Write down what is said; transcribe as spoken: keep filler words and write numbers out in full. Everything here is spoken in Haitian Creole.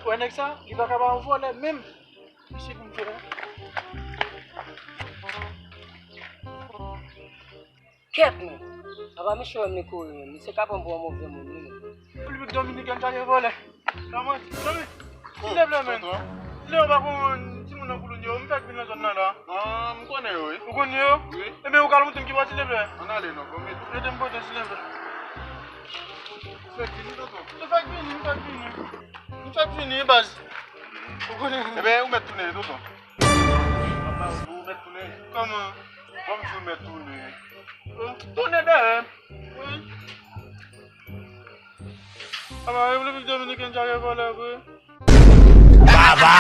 Wè nèg sa, li pa ka ba yon vòlè menm. Misye pou m fè la. Kèt non. Apa misye wè m li kouri menm. Misye ka pran m pou yon move moun wi menm. Repiblik Dominikèn sa gen vòlè. Kòman? Zanmi, silvouplè menm. Silvouplè, ou pa konn timoun nan Koulounyo, m fèk vin nan zòn nan la. Ah, m konnen yo wi. Ou konn yo? Wi. Ebyen ou ka al montre m ki bò silvouplè? Ann ale non, bon, mete. Mete m kote silvouplè. Ou fèk vini, tonton? M fèk vini, m fèk vini. M fèk vini, baz. Ou konnen. Ebyen, ou mèt tounen, tonton. Ou mèt tounen. Kòman? Bon, m di ou mèt tounen. Tounen dèyè. Wi. Apa Repiblik Dominikèn sa gen vòlè vre? Baba!